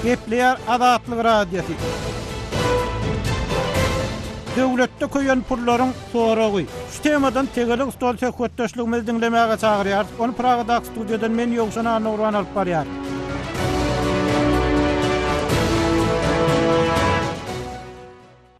Gepleýär Azatlyk Radiosy. Döwletde köýen pullaryň soragy. Şu temadan tegelek stol söhbetdeşligimizi diňlemäge çagyrýarys. Ony Pragadaky studiýadan men Ýowşan Annagurban alyp barýaryn.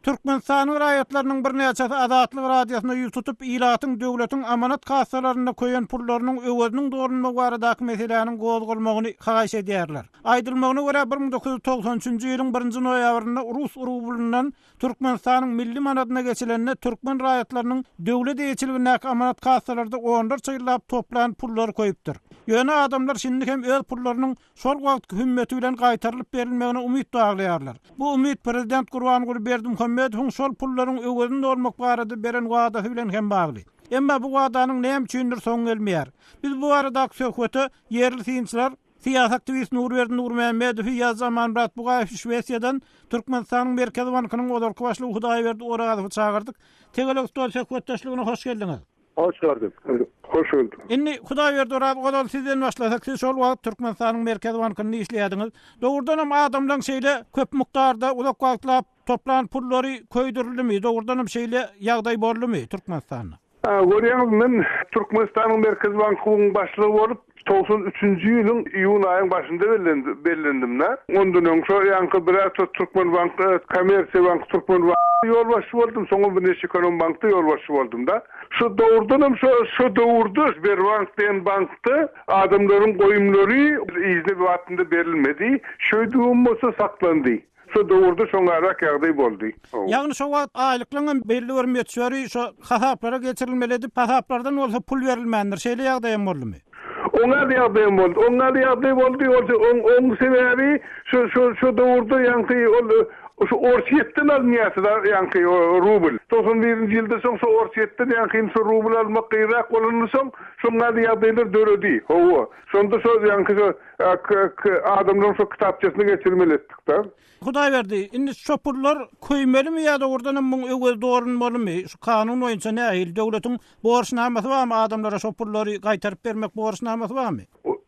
Türkmenistanyň raýatlarynyň birnäçesi Azatlyk Radiosyna ýüz tutup, ilatyň döwletiň amanat kassalarynda köýen pullarynyň öweziniň dolunmagy baradaky meseläniň gozgalmagyny haýyş edýärler. Aýdylmagyna görä, 1993-nji ýylyň birinji noýabrynda rus rublyndan Türkmenistanyň milli manadyna geçilende türkmen raýatlarynyň döwlet eýeçiligindäki amanat kassalarda onlarça ýyllap toplan pullary köýüpdir. Ýöne adamlar şindi hem öz pullarynyň şol wagtky hümmeti bilen gaýtarylyp berilmegine umyt baglaýarlar. Bu umyt prezident Gurbanguly Berdimuhamedowyň şol pullaryň öwezini dolmak barada beren wadasy bilen hem bagly. Emma bu wadanyň näme üçindir soňy gelmeýär. Biz bu baradaky söhbete ýerli synçylar, syýasy aktiwist Nurberdi Nurmämmedowy, ýazyjy Amanmyrat Bugaýewi Şwesiýadan, Türkmenistanyň Merkezi bankynyň ozalky başlygy Hudaýberdi Orazowy çagyrdyk. Tegelek stol söhbetdeşligine hoş geldiňiz. Hoş gördük. Hoş gördük. Indi Hudaýberdi Oraz ozal sizden başlasak, siz şol wagt Türkmenistanyň Merkezi bankynda işleýärdiňiz. Dogrudanam adamlaň şeýle köp mukdarda uzak wagtlap toplan pullary köýdürildimi? Dogrudanam şeýle ýagdaý boldumy Türkmenistanda? Görýäňiz, men Türkmenistanyň Merkezi bankynyň başlygy bolup, 93-nji ýylyň iýun aýyň başynda bellendim-dä. Ondan öň şo ýaňky bir-ä Türkmenbank, Kommersiýa banky Türkmenbank ýolbaşçy boldum, soňam Wneşekonombankda ýolbaşçy boldum-da. Şo dogrudanam şo şo döwürde Sberbank diýen bankda adamlaryň goýumlary yzyna wagtynda berilmedi. Şeýdibem bolsa saklandy. Şo döwürde şoňarak ýagdaý boldy. Ýagny şo wagt aýlyklaryňam belli bir möçberi şo hasaplara geçirilmeli edip, hasaplardan bolsa pul berilmändir. Şeýle ýagdaýam boldumy? Oňaly ýagdaýam boldy. Oňaly ýagdaý boldy. Ol oň oň sebäbi şo şo şo döwürde ýaňky ol şo Orsýetden alynýardy-da ýaňky rubl. 91-nji ýylda soň şo Orsýetden ýaňky şo rubl almak gyrak bolandan soň şoňaly ýagdaýlar döredi. Hawa. Şonda şo ýaňky şo Adamlaryň şo kitapçasyny geçirmeli etdik-de. Hudaýberdi, indi şo pullar köýmelimi ýa dogrudanam muň öwezi dolunmalymy? Şu kanun boýunça nähili? Döwletiň borçnamasy barmy adamlara şo pullary gaýtaryp bermek borçnamasy barmy?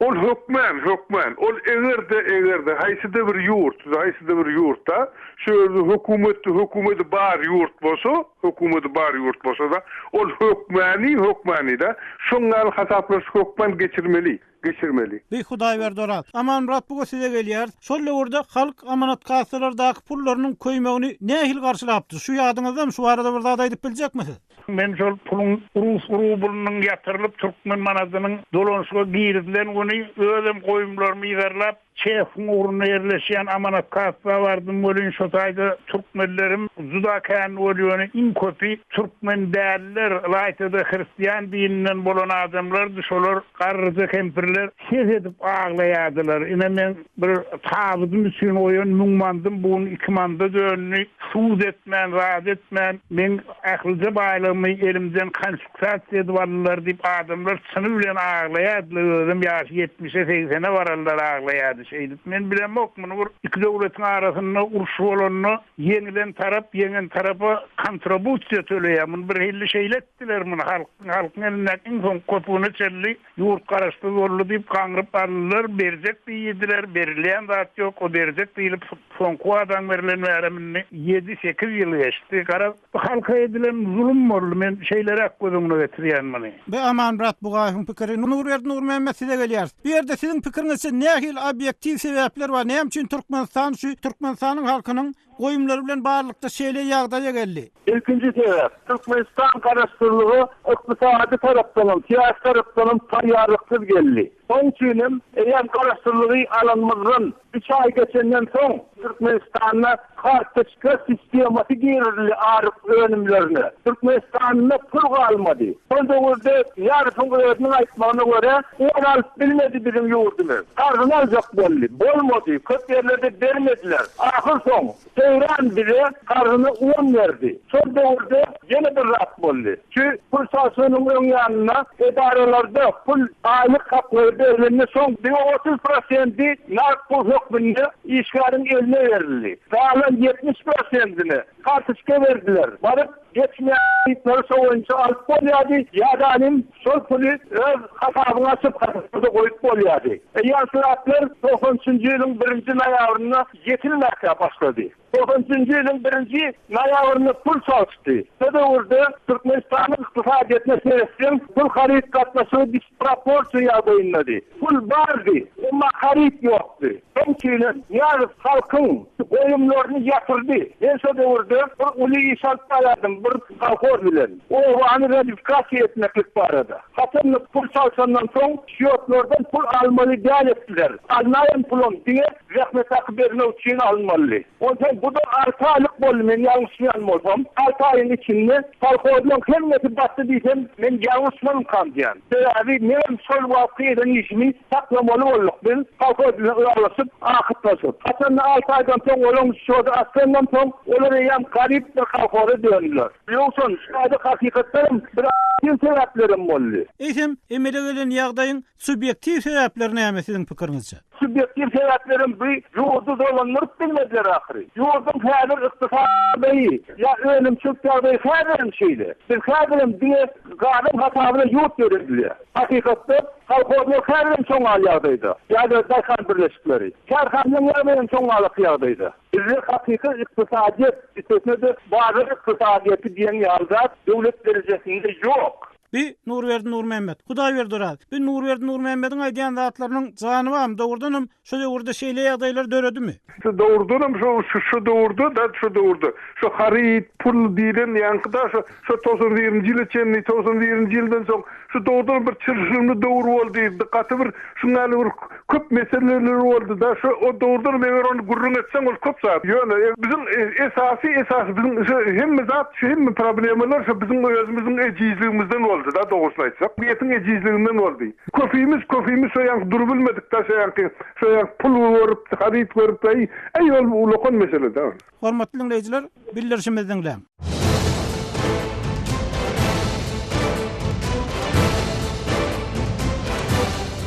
Ol hökmän, hökmän. Ol eger-de, eger-de haýsy-da bir ýurt, haýsy-da bir ýurtda şu ýerde hökümet, hökümeti bar ýurt bolsa, hökümeti bar ýurt bolsa-da, ol hökmäni, hökmäni-de şoň ýaly hasaplaşyk hökmän geçirmeli. geçirmeli. Bi Hudaýberdi Oraz. Amanmyrat buga size gelýäris. Şol döwürde halk amanat kassalardaky pullarynyň köýmegini nähili garşylapdy? Şu ýadyňyzdamy? Şu barada bir zat aýdyp biljekmi siz? Men şol puluň rus rublynyň ýatyrylyp türkmen manadynyň dolanyşyga girizilen güni özem goýumlarymy yzarlap, Çehiň ugrunda ýerleşýän amanat kassa bardym welin şo taýda türkmenlerim juda kän bol ýöne iň köpi türkmen däller ylaýtada hristian dininden bolan adamlardy şolar garryja kempirler ses edip aglaýardylar ine meň bir tabydym üçin goýan müň mandym bu gün iki manda döndi sud etmän zat etmän meň ählije baýlygymy elimden Konfiskasiýa edip aldylar diýip adamlar çyny bilen aglaýardylar özem ýaşy ýetmişe segsene baranlar aglaýardy şeýdip men bilemok muny bir iki döwletiň arasynda uruş bolanda ýeňilen tarap ýeňen tarapa kontrabusiýa töleýär muny birhilli şeýle etdiler muny halkyň halkyň elindäki iň soňky köpügine çenli ýurt garaşsyz boldy diýip gaňryp aldylar berjek diýdiler berilýän zat ýok o berjek diýlip soňky wadaň berlen bärem indi ýedi sekiz ýyl geçdi garaz Bu halka edilen zulum boldy, men şeýleräk göz öňüne getirýän muny. Bu Amanmyrat Bugaýewiň pikiri. Nurberdi Nurmämmet size gelýäris. Bu ýerde siziň pikiriňizçe nähili obýektiw sebäpler bar? Näme üçin Türkmenistan şu Türkmenistanyň halkynyň goýumlary bilen baglylykda şeýle ýagdaýa geldi? Ilkinji sebäp, Türkmenistan garaşsyzlyga ykdysady tarapdanam, syýasy tarapdanam taýýarlyksyz geldi. Şonuň üçin hem eýýäm garaşsyzlygy alanymyzdan üç aý geçenden soň Türkmenistanda kartoçka sistemasy girizildi azyk önümlerine. Türkmenistanda pul galmady. Şol döwürde Nyýazowyň özüniň aýtmagyna görä, un alyp bilmedi biziň ýurdumyz. Karzyny aljak boldy. Bolmady. Köp ýerlerde bermediler. Ahyr soň Eýran bize karzyna un berdi. Şol döwürde ýene bir zat boldy. Şu pul çalşygynyň öň ýanynda edaralarda pul aýlyk haklary berlende soň diňe 30 prosenti nagt pul hökmünde işgäriň eline berildi. Galan 70 prosentini kartoçka berdiler. Baryp. Geçmeýän harytlary şo boýunça alyp bolýardy ýa-da anym şol puly öz hasabyňa açyp hasapda goýup bolýardy. Eýýäm şu zatlar 93-nji ýylyň birinji noýabrynda ýetilmäkä başlady. 93-nji ýylyň birinji noýabrynda pul çalyşdy. Şo döwürde Türkmenistanyň ykdysadyýetine seretseň pul-haryt gatnaşygy disproporsiýa ýagdaýyndady. Pul bardy, emma haryt ýokdy. Şonuň üçinem Nyýazow halkyň goýumlaryny ýatyrdy. Men şo döwürde bir uly iş alyp barýardym bir kolhoz bilen. Obany ratifikasiýa etmeklik barada. Haçanda pul çalşandan soň şýotlardan pul almaly däl etdiler. Alnaýan pulam diňe zähmet haky bermek üçin alynmalydy. Onsoň bu-da alty aýlyk boldy, men ýalňyşmaýan bolsam. Alty aýyň içinde kolhozlaryň hemmesi batdy diýsem, men ýalňyşmarmykam diýýän. Sebäbi menem şol wagtky eden işimi saklamaly bolduk biz, kolhoz bilen ylalaşyp, akytlaşyp. Haçanda alty aýdan soň olaň şody açylandan soň, olar eýýäm garyp bir kolhoza döndüler. Ýogsam, şu taýda hakykatdanam bir obýektiw sebäplerem boldy. Eýsem, emele gelen ýagdaýyň subýektiw sebäpleri näme siziň pikiriňizçe? Subýektiw sebäplerem bu ýurdy dolandyryp bilmediler ahyry. Ýurduň häzir ykdysady ýagdaýy ýa önümçilik ýagdaýy häzirem şeýle. Biz häzirem diňe gazyň hasabyna ýurt döredilýär. Hakykatda kolhozlar häzirem şoňňaly ýagdaýda ýa-da daýhan birleşikleri. Kärhanalaryň ýagdaýam şoňňalaky ýagdaýda. Bizde hakyky ykdysadyýet, üstesine-de bazar ykdysadyýeti diýen ýaly zat döwlet derejesinde ýok. Bi Nurberdi Nurmämmet. Hudaýberdi Oraz. Bi Nurberdi Nurmämmediň aýdýan zatlarynyň jany barmy? Dogrudanam şo döwürde şeýle ýagdaýlar döredimi? Dogrudanam şo şo döwürde da şo döwürde şo haryt, pul diýlen ýaňky da şo şo 91-nji ýyla çenli 91-nji ýyldan soň şu dogrudanam bir çylşyrymly döwür boldy. Gaty bir şuň ýaly bir Köp meseleler boldy da şu o dogrudanam eger ony gürrüň etseň ol köp zat. Ýöne biziň esasy esasy biziň şu hemme zat şu hemme problemalar şu biziň özümiziň ejizligimizden boldy da dogrusyny aýtsak. Jemgyýetiň ejizliginden boldy. Köpimiz köpimiz şo ýaňky durubilmedik da şo ýaňky şo ýaňky pul görüp haryt görüp äý äý ol ulakan mesele da ol. Hormatly diňleýjiler, bildirişimizi diňläň.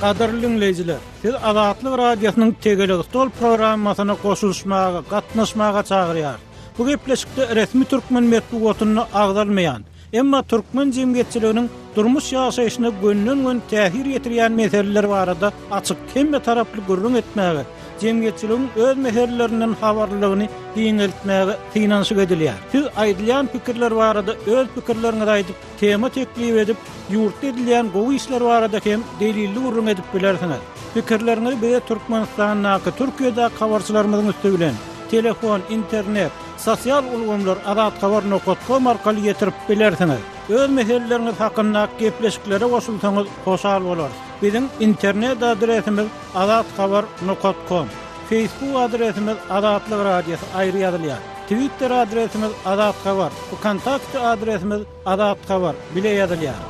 Gadyrly diňleýjiler, sizi Azatlyk Radiosynyň Tegelek stol programmasyna goşulyşmaga, gatnaşmaga çagyrýarys. Bu gepleşikde resmi türkmen metbugatynda agzalmaýan, Emma türkmen jemgyýetçiliginiň durmuş ýaşaýşyna gönden-göni täsir ýetirýän meseleler barada açyk, hemmetaraply gürrüň etmäge, jemgyýetçiligiň öz meselelerinden habarlylygyny giňeltmäge synanyşyk edilýär. Siz aýdylýan pikirler barada öz pikirleriňizi aýdyp, tema teklip edip, ýurtda edilýän gowy işler barada hem delilli gürrüň edip bilersiňiz. Pikirleriňizi bize Türkmenistandaky, Türkiýedäki habarçylarymyzyň üsti bilen, telefon, internet, Sosial ulgamlar azathabar nokat kom arkaly ýetirip bilersiňiz. Öz meseleleriňiz hakynda gepleşiklere goşulsaňyz hoşal bolarys. Biziň internet adresimiz azathabar nokat kom. Facebook adresimiz Azatlyk Radiosy aýry ýazylýar. Twitter adresimiz azathabar. Wkontakte adresimiz Azathabar bile ýazylýar.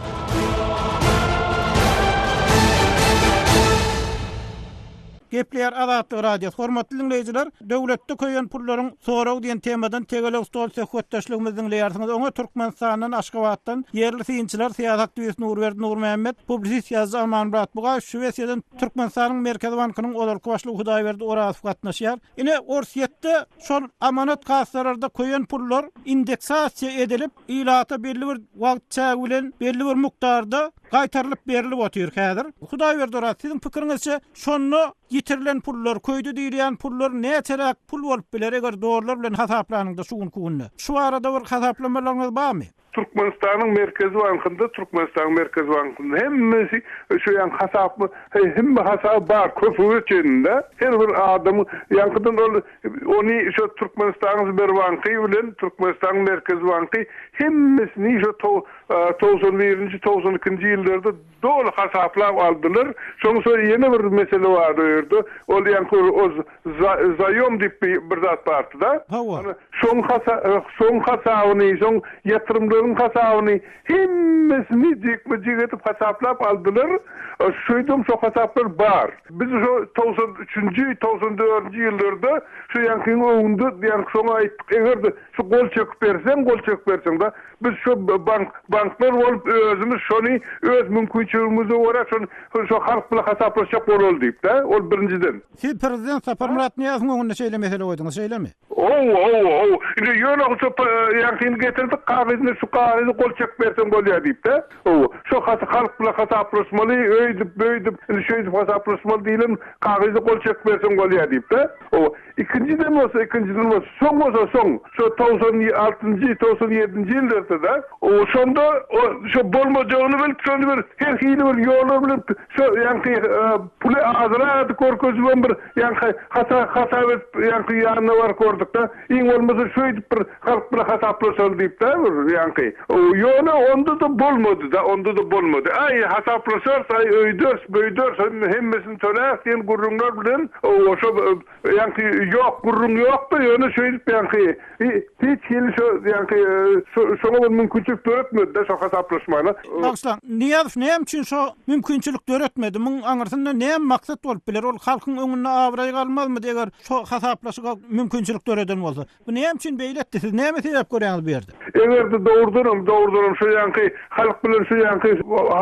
Gepleýär Azatlyk Radiosy. Hormatly diňleýjiler, Döwletde köýen pullaryň soragy diýen temadan tegelek stol söhbetdeşligimizi diňleýärsiňiz. Oňa Türkmenistandan, Aşgabatdan ýerli synçylar, syýasy aktiwist Nurberdi Nurmämmet, publisist ýazyjy Amanmyrat Bugaýew, Şwesiýadan Türkmenistanyň Merkezi bankynyň ozalky başlygy Hudaýberdi Orazow gatnaşýar. Ine, Orsýetde şol amanat kassalarda köýen pullar indeksasiýa edilip, ilata belli bir wagt çägi bilen belli bir mukdarda gaýtarylyp berlip otyr häzir. Hudaýberdi Oraz, siziň pikiriňizçe, şonda ýitirilen pullar, köýdi diýilýän pullar näçeräk pul bolup biler, eger dollar bilen hasaplanyňda şu günki günde? Şu barada bir hasaplamalaryňyz barmy? Türkmenistanyň Merkezi bankynda, Türkmenistanyň Merkezi bankynda hemmesi şu ýaňky hasapmy, hemme hasaby bar, köpüge çenli-de. Her bir adamyň ýaňkydan ol ony şo Türkmenistanyň Sberbanky bilen Türkmenistanyň Merkezi banky hemmesini şo 91-nji, 92-nji ýyllarda doly hasaplap aldylar. Şonuň soň ýene bir mesele bardy o ýerde. Ol ýaňky o zaýom diýip bir zat bardy-da. Hawa. Şoň şoň hasabyny, şoň ýatyrymlaryň. Goýumlaryň hasabyny hemmesini jikme-jik edip hasaplap aldylar. Şeýdibem şo hasaplar bar. Biz şo 93-nji, 94-nji ýyllarda şu ýaňkyň öňünde ýaňky şoňa aýtdyk, eger-de şu gol çekip berseň, gol çekip berseň-de, biz şo bank, banklar bolup özümiz şony öz mümkinçiligimize görä şony şo halk bilen hasaplaşjak bolaly diýip-de, ol birinjiden. Siz prezident Saparmyrat Nyýazowyň öňünde şeýle mesele goýduňyz, şeýlemi? Hawa, hawa, hawa. Indi ýöne şu ýaňkyny getirdik kagyzyny, şu kagyzy gol çekip berseň bolýar diýip-de. Hawa, şo halk bilen hasaplaşmaly, öýdüp, beýdip, indi şeýdip hasaplaşmaly diýlen kagyzy gol çekip berseň bolýar diýip-de. Hawa. Ikinjiden bolsa, ikinjiden bolsa, soň bolsa soň, şo 96-njy, 97-nji ýyllarda-da, şonda şo bolmajagyny bilip, şony bir her hili bir ýollar bilen şo ýaňky puly azrak edip görkezibem bir ýaňky hata hasap edip ýaňky ýanyna baryp gördük-de, iň bolmasa şeýdip bir halk bilen hasaplaşaly diýip-de bir ýaňky. Ýöne onda-da bolmady-da, onda-da bolmady. Aý, hasaplaşarys, aý, öýderis, beýderis, hemmesini töläris diýen gürrüňler bilen şo Ýaňky ýok gürrüň ýokda ýöne şeýdip ýaňky hiç hili şo ýaňky şoňa bir mümkinçilik döretmedi-de şo hasaplaşmana. Bagyşlaň, Nyýazow näme üçin şo mümkinçilik döretmedi? Muň aňyrsynda näme maksat bolup biler? Ol halkyň öňünde abraýy galmazmydy eger şo hasaplaşyga mümkinçilik döreden bolsa? Bu näme üçin beýle etdi? Siz näme sebäp görýäňiz bu ýerde? Eger-de dogrudanam, dogrudanam şu ýaňky halk bilen şu ýaňky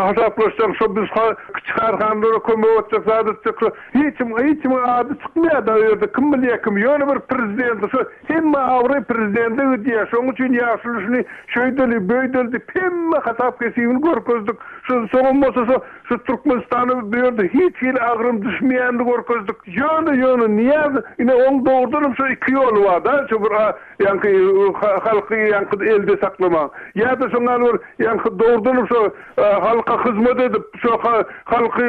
hasaplaşsaň, şo biz kiçi kärhanalara kömek etjek, zat etjek, şo hiç kim, hiç kimiň ady çykmaýar-da o ýerde, kim bilýär kim, ýöne bir prezidenti şo hemme abraý prezidente gidýär, şonuň üçin ýaşuly şuny şeýdeli, beýdeli diýip hemme hasap-hesibini görkezdik. Şo soňam bolsa şo Şu Türkmenistana bu ýerde hiç hili agram düşmeýänini görkezdik. Ýöne, ýöne Nyýaz, ine oň dogrudanam şu iki ýoly bar-da, şu bir ýaňky halky ýaňky elde saklamagyň. Ýa-da şoň ýaly bir ýaňky dogrudanam şu halka hyzmat edip, şu halky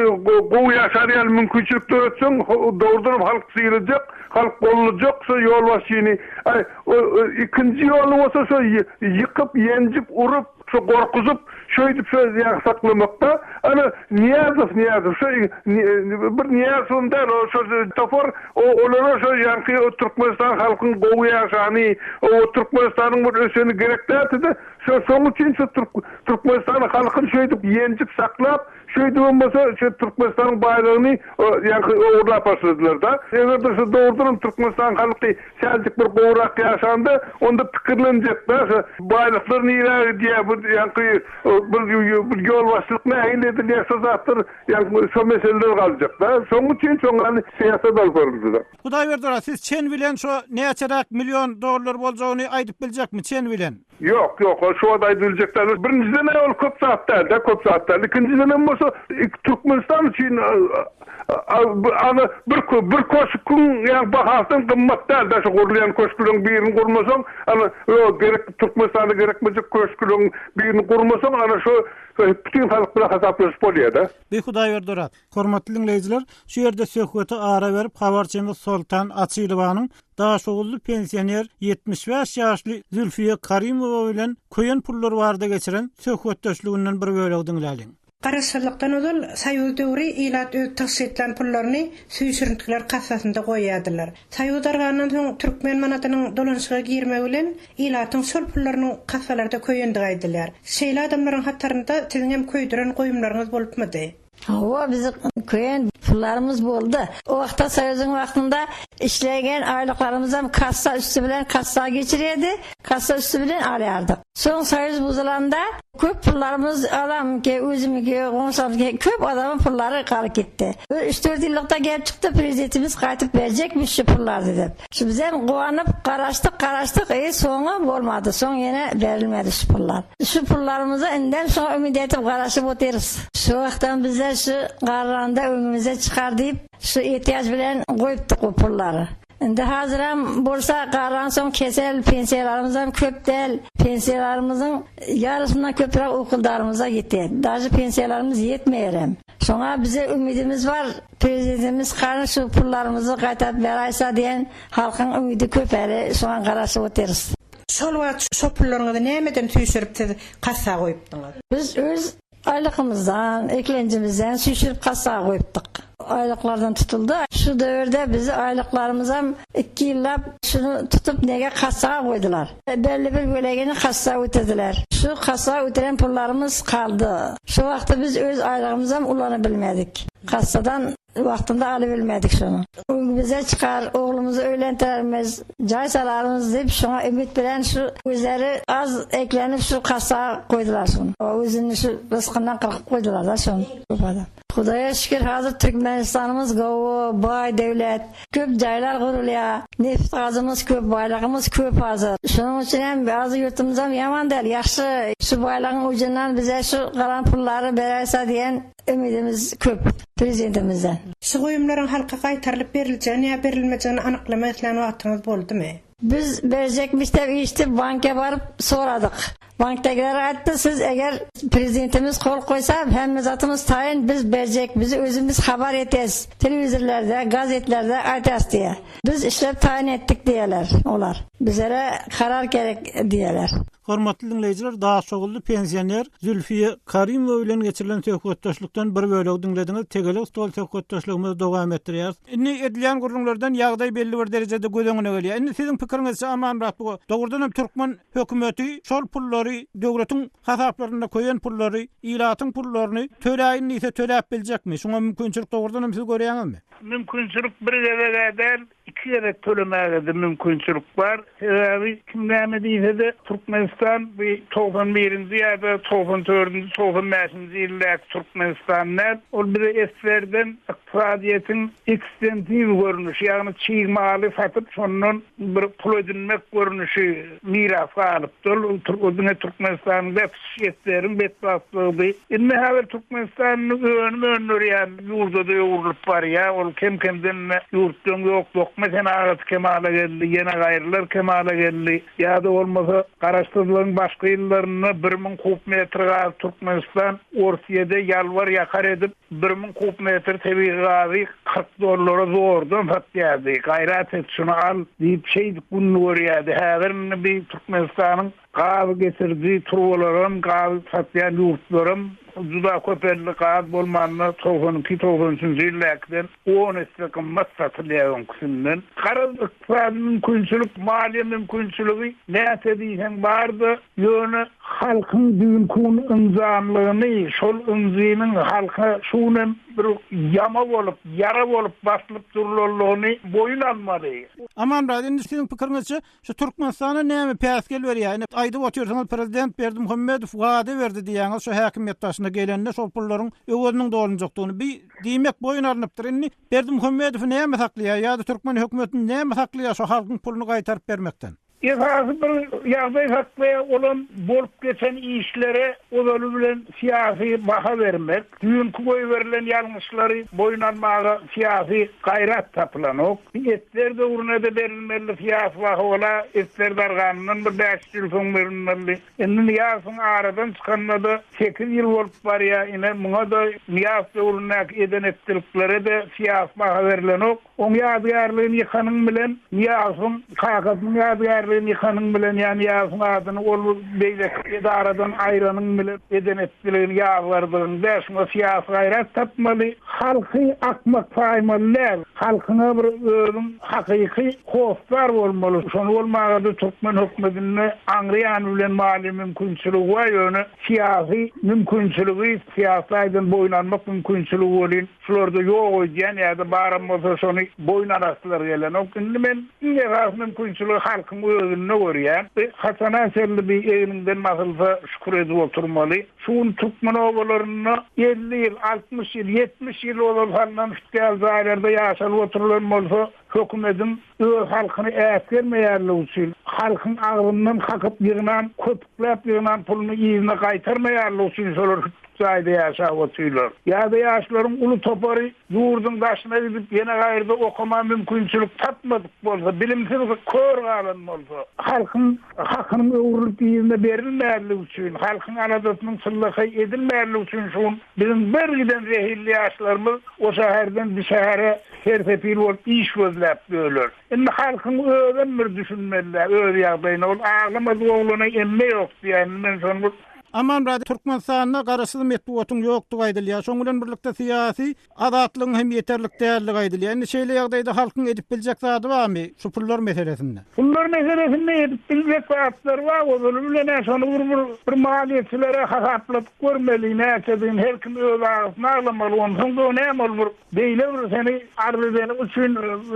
gowy ýaşar ýaly mümkinçilik döretseň, dogrudanam halk sylajak, halk gollajak şu ýolbaşçyny. Aý, ikinji ýoly bolsa şu ýykyp, ýenjip, urup, Şu gorkuzyp, şöýdüp şo ýagy saklamakda, ana, Nyýazow, Nyýazow, şo bir Nyýazowam däl, o şo topar, o olara şo ýaňky o Türkmenistan halkyň gowy ýaşany, o Türkmenistanyň bir öseni gerek däldi-de, şo şoň üçin şu Türkmenistan halkyny şöýdüp ýenjip saklap, Şeýdibem bolsa, şu Türkmenistanyň baýlygyny ýaňky ogurlap başladylar-da. Eger-de şu dogrudanam Türkmenistan halky säljik bir gowurak ýaşanda, onda pikirlenjek-de, şu baýlyklar nirä gidýär, bu ýaňky bir ýolbaşçylyk nähili edilýär, şo zatlar ýaňky şo meseleler galjak-da. Şonuň üçin şoňa syýasat alyp baryldy-da. Hudaýberdi aga, siz çen bilen şo näçeräk million dollar boljagyny aýdyp biljekmi, çen bilen? Ýok, ýok, ol şu wagt aýdybiljek däl. Birinjiden-ä ol köp zat däl-de, köp zat däl. Ikinjidenem bolsa, Türkmenistan üçin ana bir bir köşküň ýa bahasyndan gymmat däl-de, şu gurulýan köşkleriň birini gurmasaň, ana, ýok, gerek Türkmenistanda gerekmejek köşkleriň birini gurmasaň, ana şu bütin halk bilen hasaplaşyp bolýar-da. Bi Hudaýberdi Oraz. Hormatly diňleýjiler, şu ýerde söhbete ara berip, habarçymyz Soltan Açylowanyň Daşoguzly pensioner 75 ýaşly Zülfiýe Karimowa bilen köýen pullar barada geçiren söhbetdeşliginden bir bölegi diňläliň. Garaşsyzlykdan ozal soýuz döwri ilat öz tygşytlan pullaryny süýşürintgiler kassasynda goýýardylar. Soýuz dargandan soň türkmen manadynyň dolanyşyga girmegi bilen ilatyň şol pullarynyň kassalarda köýendigi aýdylýar. Şeýle adamlaryň hatarynda siziň hem köýdüren goýumlaryňyz bolupmydy? Hawa, biziň köýen pullarymyz boldy. O wagtda soýuzyň wagtynda işleýän aýlyklarymyzam kassa üsti bilen kassa geçirýärdi, kassa üsti bilen alýardyk. Soň soýuz buzulanda köp pullarymyz adamyňky, özümiňki, goňşularymyňky köp adamyň pullary galyp gitdi. Bir üç-dört ýyllykda gelip çykdy, prezidentimiz gaýtyp berjekmiş şu pullary diýip. Şu bizem guwanyp garaşdyk, garaşdyk, e soňy bolmady, soň ýene berilmedi şu pullar. Şu pullarymyza indem şoňa umyt edip garaşyp otyrys. Şu wagtam bizler şu garranda öňümize çykar diýip şu etýaç bilen goýupdyk bu pullary. Indi hazyram bolsa garransoň kesel pensiýalarymyzam köp däl. Pensiýalarymyzyň ýarysyndan köpräk okuldarymyza gitýär. Daže pensiýalarymyz ýetmeýärem. Şoňa bize umydymyz bar, prezidentimiz hany şu pullarymyzy gaýtaryp beraýsa diýen halkyň umydy köp häli şoňa garaşyp otyrys. Şol wagt şo pullaryňyzy nämeden süýşürip siz kassa goýupdyňyz? Biz öz. Aýlykymyzdan, eklenjimizden süýşürip kassa goýupdyk. Aýlyklardan tutuldy. Şu döwürde bizi aýlyklarymyzam iki ýyllap şuny tutup nege kassa goýdular. Belli bir bölegini kassa ötürdiler. Şu kassa ötüren pullarymyz kaldy. Şu wagtda biz öz aýlygymyzam ulanybilmedik. Kassadan wagtynda alybilmedik şony. Öňümize çykar, oglumyzy öýlentirermiz, jaý salarmyz diýip şoňa ümit bilen şu özleri az eklenip şu kassa goýdular şuny. Özüni şu rysgyndan gyrkyp goýdular-da şony. Hudaýa şükür hazir Türkmenistanymyz gowy, baý döwlet. Köp jaýlar gurulýar. Neft gazymyz köp, baýlygymyz köp hazir. Şonuň üçin hem hazir ýurtumyzam ýaman däl, ýagşy. Şu baýlygyň ujundan bize şu galan pullary bererse diýen Umydymyz köp prezidentimizden. Şu goýumlaryň halka gaýtarylyp beriljegini ýa berilmejegini anyklamak islän wagtyňyz boldumy? Biz berjekmiş dep işdi banka baryp soradyk. Bankdakiler aýtdy siz eger prezidentimiz kol koýsa hemme zatymyz taýyn biz berjek bizi özümiz habar etes telewizorlarda gazetlerde aýtas diýe. Biz işlep taýyn etdik diýeler olar. Bizlere karar gerek diýeler. Hormatly diňleýjiler, daşoguzly pensioner Zülfiýe Karimowa bilen geçirilen söhbetdeşlikden bir bölegi diňlediňiz. Tegelek stol söhbetdeşligimizi dowam etdirýäris. Indi edilýän gürrüňlerden ýagdaý belli bir derejede göz öňüne gelýär. Indi siziň pikiriňizçe Amanmyrat bu dogrudan hem türkmen hökümeti şol pullary döwletiň hasaplarynda köýen pullary, ilatyň pullaryny töläýin diýse töläp biljekmi? Şuňa mümkinçilik dogrudan hem siz görýäňizmi? Mümkinçilik bir gezeg-ä däl, Iki gezek tölemäge-de mümkinçilik bar. Sebäbi kim näme diýse-de, Türkmenistan bu 91-nji ýa-da 94-nji, 95-nji ýyldaky Türkmenistan däl. Ol bize esgerden ykdysadyýetiň ekstensiw görnüşi, ýagny çig maly satyp, şondan bir pul edinmek görnüşi miras galypdy. Ol diňe Türkmenistanyň däl, tutuş esgeriň betbagtlygydy. Indi häzir Türkmenistan önüm öndürýän ýurda-da öwrülip barýar. Ol kem-kemden indi ýurtda öň ýok dokma senagaty kemala geldi, ýene gaýrylar kemala geldi. Ýa-da bolmasa, Garaşsyzlygyň başky ýyllarynda 1000 kub metr gaz Türkmenistan Orsýede ýalbar-ýakar edip, 1000 kub metr tebigy gazy 40 dollara zordan satýardy. Gaýrat et, şuny al diýip, şeýdip gününi görýärdi. Häzir indi bi Türkmenistanyň Gaz geçiriji turbalaram, gaz satýan ýurtlaram juda köpeldi. Gaz bolmanda 92, 93-nji ýyldakiden on esse gymmat satylýar öňküsinden. Garaz, ykdysady mümkinçilik, maliýe mümkinçiligi näçe diýseň bar-da, ýöne halkyň düýnki gün ynjanlygyny, şol ynjynyň halka şu günem bir ýama bolup, ýara bolup baslyp durlanlygyny boýun almaly. Amanmyrat, indi siziň pikiriňizçe, Şu Türkmenistana näme päsgel berýär? Ine, aýdyp otyrsyňyz, prezident Berdimuhamedow wada berdi diýýäňiz, şu häkimiýet başyna gelende şol pullaryň öweziniň dolunjakdygyny. Bi, diýmek, boýun alnypdyr. Indi Berdimuhamedowy näme saklaýar ýa-da türkmen hökümetini näme saklaýar şu halkyň puluny gaýtaryp bermekden? Esasy bir ýagdaý saklaýar, olam bolup geçen işlere ozaly bilen syýasy baha bermek. Düýnki goýberilen ýalňyşlary boýun almaga syýasy gaýrat tapylanok. Esger döwrüne-de berilmeli syýasy baha ol-a esger darganyndan bir 500 ýyl soň berilmeli. Indi Nyýazowyň aradan çykanyna-da sekiz ýyl bolup barýar. Ine, muňa-da Nyýazow döwründäki eden-etdiliklere-de syýasy baha berlenok. Oň ýadygärligini ýykanyň bilen, Nyýazowyň kakasynyň ýadygärligini ýykanyň bilen ýa Nyýazowyň adyny ol beýleki edaradan aýranyň bilen eden-etdiligini ýazgardygyň däl. Şuňa syýasy gaýrat tapmaly. Halky akmak saýmaly däl. Halkyňa bir özüň hakyky hossar bolmaly. Şony bolmaga-da türkmen hökmedinde aňry ýany bilen maliýe mümkinçiligi bar, ýöne syýasy mümkinçiligi, syýasy taýdan boýun almak mümkinçiligi welin Şularda ýok öýdýän ýa-da baram bolsa şony boýun alaslary gelenok. Indi men iň esasy mümkinçiligi halkyň özünde görýän. Bi haçana çenli bi egniňden basylsa şükür edip oturmaly. Şu gün türkmen obalarynda 50 ýyl, 60 ýyl, 70 ýyl ozal salnan şütgäl jaýlarda ýaşalyp oturylan bolsa hökümediň öz halkyny äsgermeýänligi üçin, halkyň agzyndan kakyp ýygnan, köpükläp ýygnan puluny yzyna gaýtarmaýanlygy üçin şolar hütdük jaýda ýaşap otyrlar. Ýa-da ýaşlaryň uly topary ýurduň daşyna gidip ýene gaýrda okama mümkinçilik tapmadyk bolsa, bilimsiz kör galan bolsa, halkyň hakynyň öwrülip yzyna berilmänligi üçin, halkyň aladasynyň çynlakaý edilmänligi üçin şu gün biziň bir giden zehinli ýaşlarymyz o şäherden bu şähere Ser-sepil bolup iş gözläp ýörler. Indi halkyň özem bir düşünmeli-dä öz ýagdaýyna. Ol aglamadyk oglana emme ýok diýýär. Indi men şony bir. Amanmyrat, Türkmenistanda garaşsyz metbugatyň ýokdugy aýdylýar. Şoň bilen birlikde syýasy azatlygyň hem ýeterlik däldigi aýdylýar. Indi şeýle ýagdaýda halkyň edip biljek zady barmy şu pullar meselesinde? Pullar meselesinde edip biljek zatlary bar. Ozaly bilen-ä şony bir bir bir maliýeçilere hasapladyp görmeli, näçedigini her kim öz agysyny aglamaly. Onsoň-da näme ol bir Beýle bir seni arz edeniň üçin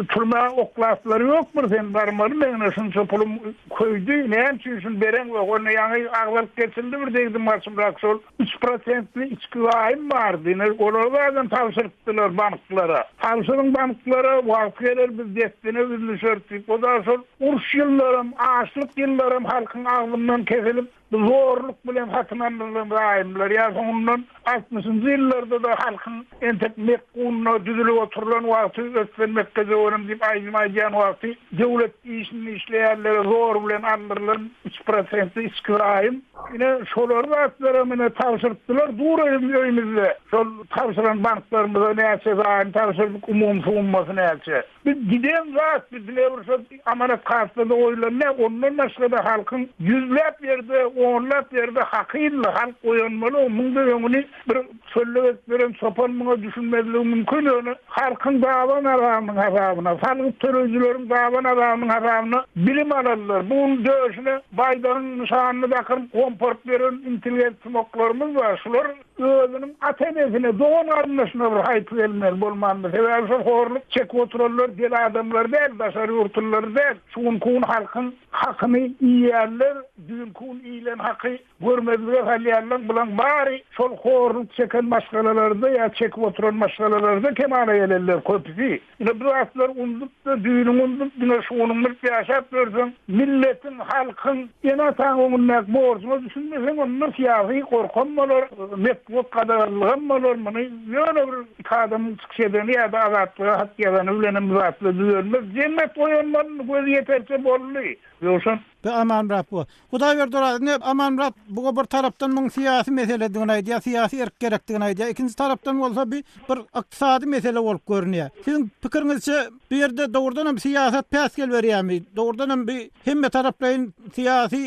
türmä oklaslary ýok bir sen barmaly meňne şunça pulum köýdi näme üçin şuny bereňok onda ýaňy agzalyp geçildi bir degdim başymrak şol üç prosentli içki zaýym bardy ine olary zadam tabşyrypdylar banklara tabşyryň banklara wagty geler biz dessine üzlüşeris diýip o da şol uruş ýyllaram açlyk ýyllaram halkyň agzyndan kesilip Bu zorluk bilen satyn alnylan zaýymlar ýa soňundan altmyşynjy ýyllarda-da halkyň entek mekgunda düzülip oturylan wagty ötsen mekgejöwenim diýip aýdym aýdýan wagty döwlet işinde işleýänlere zor bilen aldyrylan üç prosentli içki zaýym ine şolary zatlaram ine tabşyrypdylar dur öýümizde şol tabşyran banklarymyza näçe zaýym tabşyrdyk umumy summasy näçe. Biz giden zat biz diňe bir şol amanat kassada goýlan däl, ondan başga-da halkyň ýüzläp ýerde, onlap ýerde haky indi halk oýanmaly, muň-da öňüni bir çölde gezip ýören çopan muňa düşünmezligi mümkin, ýöne halkyň daban azabynyň hasabyna, salgyt töleýjileriň daban azabynyň hasabyna bilim alanlar, bu gün döşüne baýdagyň nyşanyny dakynyp gomparyp ýören intelligent sumaklarymyz bar, şular Özüniň ata-enesine, dogan-garyndaşyna bir haýpy gelmeli bolmandy. Sebäbi şol horluk çekip oturanlar del adamlar däl, daşary ýurtlular däl. Şu günki gün halkyň hakyny iýýänler, düýnki gün iýlen haky görmezlige salýanlaň bulaň bary şol horluk çeken maşgalalarda ýa çekip oturan maşgalalarda kemala gelenler köpüsi. Ine bu zatlary undup-da, düýnüňi undup, diňe şu günüňi bilip ýaşap ýörseň, milletiň, halkyň, ene-ataň öňündäki borjuňa düşünmeseň, onda syýasy gorkam bolar, metbugat gadaganlygam bolar. Muny ýöne bir iki adamyň çykyş edeni ýa-da Azatlyga hat ýazany bilenem bu zatlar düzelmez. Jemgyýet oýanmaly, gözi ýeterçe boldy. Ýowşan. Be Amanmyrat bu. Hudaýberdi Oraz, indi Amanmyrat bu bir tarapdan muň syýasy meseledigini aýdýar, syýasy erk gerekdigini aýdýar. Ikinji tarapdan bolsa bi bir ykdysady mesele bolup görünýär. Siziň pikiriňizçe bu ýerde dogrudan hem syýasat päsgel berýärmi? Dogrudan hem bi hemme taraplaýyn syýasy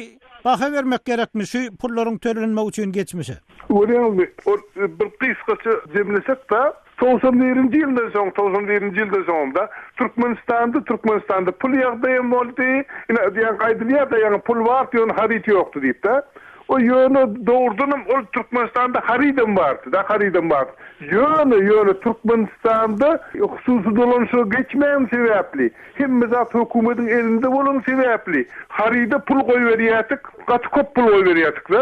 baha bermek gerekmi şu pullaryň tölenmegi üçin geçmişe? Görýäňizmi, ol bir gysgaça jemlesek-de, 91-nji ýyldan soň, 91-nji ýyldan soňam-da Türkmenistanda, Türkmenistanda pul ýagdaýam boldy. Ine, ýaňky aýdylýar-da, ýaňy pul bardy, ýöne haryt ýokdy diýip-de. O ýöne dogrudanam ol Türkmenistanda harydam bardy-da, harydam bardy. Ýöne, ýöne Türkmenistanda hususy dolanyşyga geçmäni sebäpli, Hemme zat hökümediň elinde bolany sebäpli, haryda pul goýberýärdik, gaty köp pul goýberýärdik-de.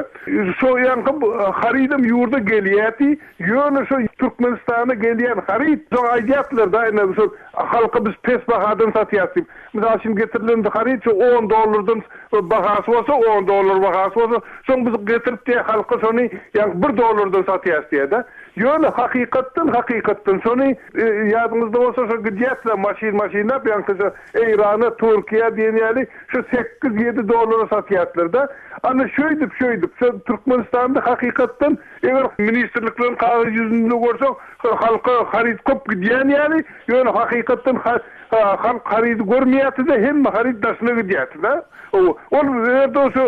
Şo ýaňky harydam ýurda gelýärdi, ýöne şo Türkmenistana gelýän haryt, soň aýdýardylar-da, ine, şo halka biz pes bahadan satýarys diýip. Mysal üçin, getirilen haryt şo on dollardan bahasy bolsa, on dollar bahasy bolsa, soň biz getirip diýýär, halka şony ýaňky bir dollardan satýarys diýýär-de. Ýöne hakykatdan, hakykatdan şony Ýadyňyzda bolsa şo gidýäsizä maşyn maşynlap ýaňky şo Eýrana, Türkiýä diýen ýaly şo sekiz ýedi dollara satýardylarda. Ana şöýdüp şöýdüp şo Türkmenistanda hakykatdan eger ministrlikleriň kagyz ýüzünde görseň şo halka haryt köp gidýän ýaly ýöne hakykatdan halk harydy görmeýärdi-de hemme haryt daşyna gidýärdi-de. Ol ýerde şo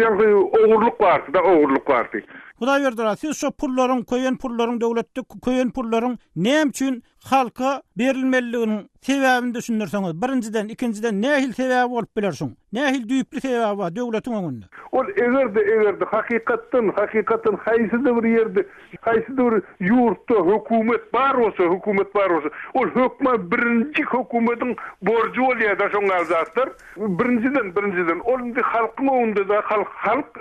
ýaňky ogurlyk bardy-da ogurlyk bardy. Hudaýberdi aga, siz şo pullaryň, köýen pullaryň, döwletde köýen pullaryň näme üçin halka berilmelidiginiň sebäbini düşündirseňiz, birinjiden, ikinjiden, nähili sebäbi bolup biler şuň? Nähili düýpli sebäbi bar döwletiň öňünde? Ol eger-de, eger-de hakykatdan, hakykatdan haýsy-da bir ýerde, haýsy-da bir ýurtda hökümet bar bolsa, hökümet bar bolsa, ol hökman birinji hökümetiň borjy bolýar-da şoň ýaly zatlar. Birinjiden, birinjiden, ol indi halkyň öňünde-de, halk, halk,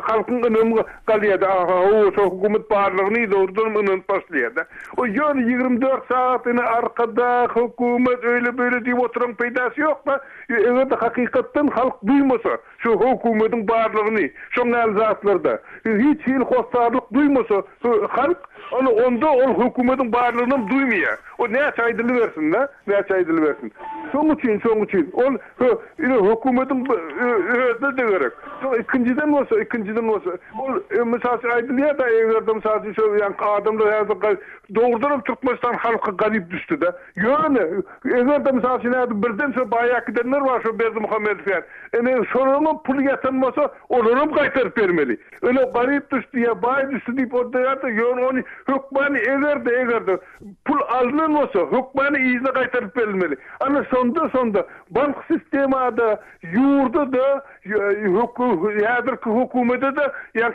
halkyň ynamy galýar-da, aha, hawa, şo hökümet barlygyny dogrudanam ynanyp başlaýar-da. O ýöne 24 sagat ine Arkadag, hökümet, öýle-beýle diýip oturan peýdasy ýok-da. Eger-de hakykatdan halk duýmasa şo hökümediň barlygyny, şoň ýaly zatlarda, hiç hili hossarlyk duýmasa halk, ana onda ol hökümediň barlygynam duýmaýar. O näçe aýdylybersin-de. Näçe aýdylybersin. Şoň üçin, şoň üçin ol hö, ine hökümetiň özüne-de gerek. Soň ikinjiden bolsa, ikinjiden bolsa, ol mysal üçin aýdylýar-da, eger-de mysal üçin şo ýaňky adamlar häzir dogrudanam Türkmenistan halky. garyp düşdi-de. Ýöne, eger-de, mysal üçin, häzir birden şo baýap gidenler bar, şo Berdimuhamedow ýaly. Ine, şolaryňam puly ýatan bolsa, olaram gaýtaryp bermeli. Ine, garyp düşdi ýa baý düşdi diýip oturýar-da, ýöne ony hökmany eger-de, eger-de pul alnan bolsa, hökmany yzyna gaýtaryp berilmeli. Ana, şonda, şonda bank sistema-da, ýurda-da, häzirki hökümete-de ýa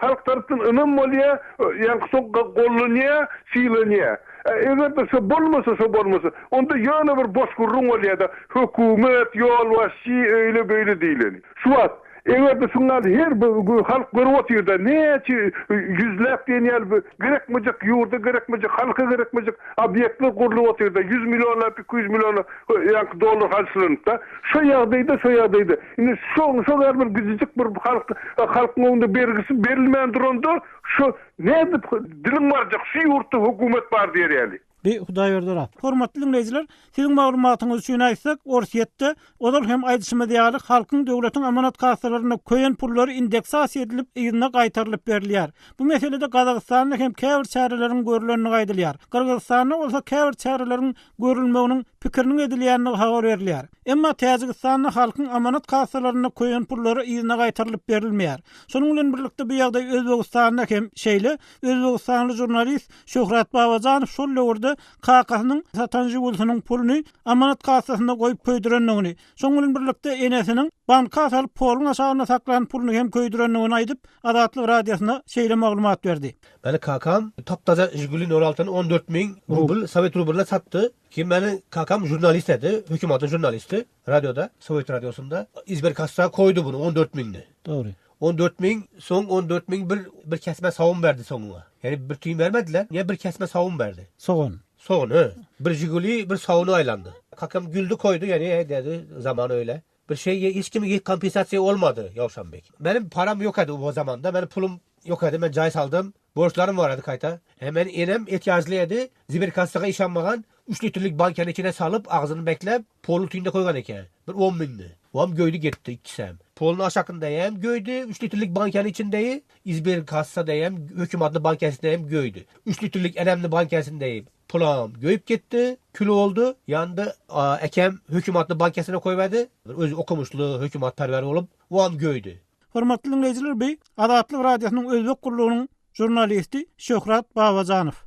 halk tarapdan ynam bolýar, ýaňky soň gollanýar, sylanýar. Eger-de şo bolmasa, şo bolmasa, onda ýöne bir boş gürrüň bolýar-da, hökümet, ýolbaşçy, öýle-beýle diýleni. Şu wagt, eger-de şuň ýaly her bir halk görüp otyr-da, näçe ýüzläp diýen ýaly gerekmejek, ýurda gerekmejek, halka gerekmejek obýektler gurlup otyr-da, ýüz millionlap, 200 millionlap ýaňky dollar harçlanyp-da, şo ýagdaýda, şo ýagdaýda, indi şo, şo ýaly bir gijijik bir halk, halkyň öňünde bergisi berilmän duranda, şo nädip diliň barjak, şu ýurtda hökümet bar diýer ýaly. Bi Hudaýberdi Oraz. Hormatly diňleýjiler, siziň maglumatyňyz üçin aýtsak, Orsýetde, ozal hem aýdyşymyz ýaly, halkyň döwletiň amanat kassalarynda köýen pullary indeksasiýa edilip, yzyna gaýtarylyp berilýär. Bu meselede Gazagystanda hem käbir çäreleriň görlendigi aýdylýar. Gyrgyzystanda bolsa käbir çäreleriň görülmeginiň pikiriniň edilýändigi habar berilýär. Emma Täjigistanda halkyň amanat kassalarynda köýen pullary yzyna gaýtarylyp berilmeýär. Şonuň bilen birlikde bu ýagdaý Özbegistanda hem şeýle. Özbegistanly žurnalist Şöhrat Babajanow şol döwürde kakasynyň satan Žigulisiniň puluny amanat kassasynda goýup köýdürendigini, şonuň bilen birlikde enesiniň banka salyp poluň aşagynda saklan puluny hem köýdürendigini aýdyp, Azatlyk Radiosyna şeýle maglumat berdi. Meni kakam top-taza Žiguli nol altyny 14 miň rubl sowet rublyna satdy. Keyin meni kakam žurnalist edi, hökümatyň žurnalisti, radioda, sowet radiosynda. Izberkassa koýdy bunu 14 miňni. Dogry. 14 miň, soň 14 miň bir bir kesme sawun berdi soňuňa. Ýani bir tüýün bermediler, ýa bir kesme sawun berdi. Sogan. Sogan, he. Bir Žiguli, bir sawuna aýlandy. Kakam güldi koýdy, ýani dedi, zaman öýle. Bir şey hiç kim kompensasiýa olmady Ýowşanbek. Meniň param ýok edi o zamanda. Meniň pulum ýok edi. Men jaý saldym. Borçlarym bar edi gaýta. He meniň enem etýajly edi. Ziberkassaga işanmagan 3 litrlik bankany içine salyp agzyny bekläp poluň tüýünde koýgan eken. Bir 10 müňni. Oam göýdi getdi ikisem. Poluň aşakyndaýam göýdi 3 litrlik bankany içindeýi. Izberkassadaýam hökümatly bankasyndaýam göýdi. 3 litrlik enemni bankasyndaýy. Pulam göýüp gitdi, kül boldy. Ýanynda äkem hökümatly bankasına koýberdi. Özi okumuşly, hökümatperwer bolup, oam göýdi. Hormatly diňleýjiler bi Azatlyk Radiosynyň Özbek gullugynyň žurnalisti Şöhrat Babajanow.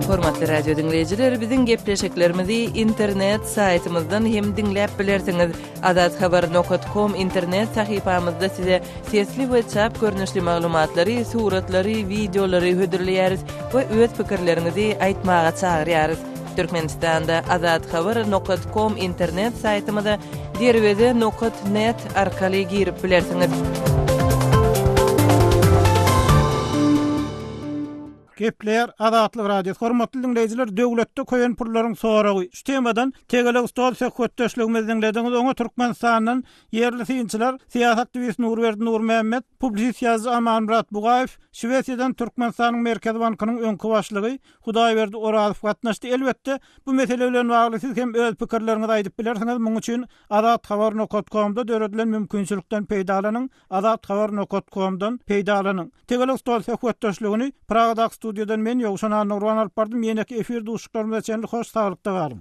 Hormatly radio diňleýjiler, biziň gepleşiklerimizi internet saýtymyzdan hem diňläp bilersiňiz. Azathabar nokat kom internet sahypamyzda size sesli we çap görnüşli maglumatlary, suratlary, wideolary hödürleýäris we öz pikirleriňizi aýtmaga çagyrýarys. Türkmenistanda Azathabar nokat kom internet saýtymyza derweze nokat net arkaly girip bilersiňiz. Gepleýär Azatlyk Radiosy. Hormatly diňleýjiler, döwletde köýen pullaryň soragy. Şu temadan tegelek stol söhbetdeşligimizi diňlediňiz. Oňa Türkmenistandan ýerli synçylar, syýasy aktiwist Nurberdi Nurmämmet, publisist ýazyjy Amanmyrat Bugaýew, Şwesiýadan Türkmenistanyň Merkezi bankynyň öňki başlygy Hudaýberdi Orazow gatnaşdy. Elbetde, bu mesele bilen bagly siz hem öz pikirleriňizi aýdyp bilersiňiz. Munuň üçin Azathabar nokat komda döredilen mümkinçilikden peýdalanyň. Azathabar nokat komdan peýdalanyň. Tegelek stol söhbetdeşligini Pragadaky studiýadan men Ýowşan Annagurban alyp bardym. Ýeneki efir duşuşyklarymyza çenli hoş saglykda galyň.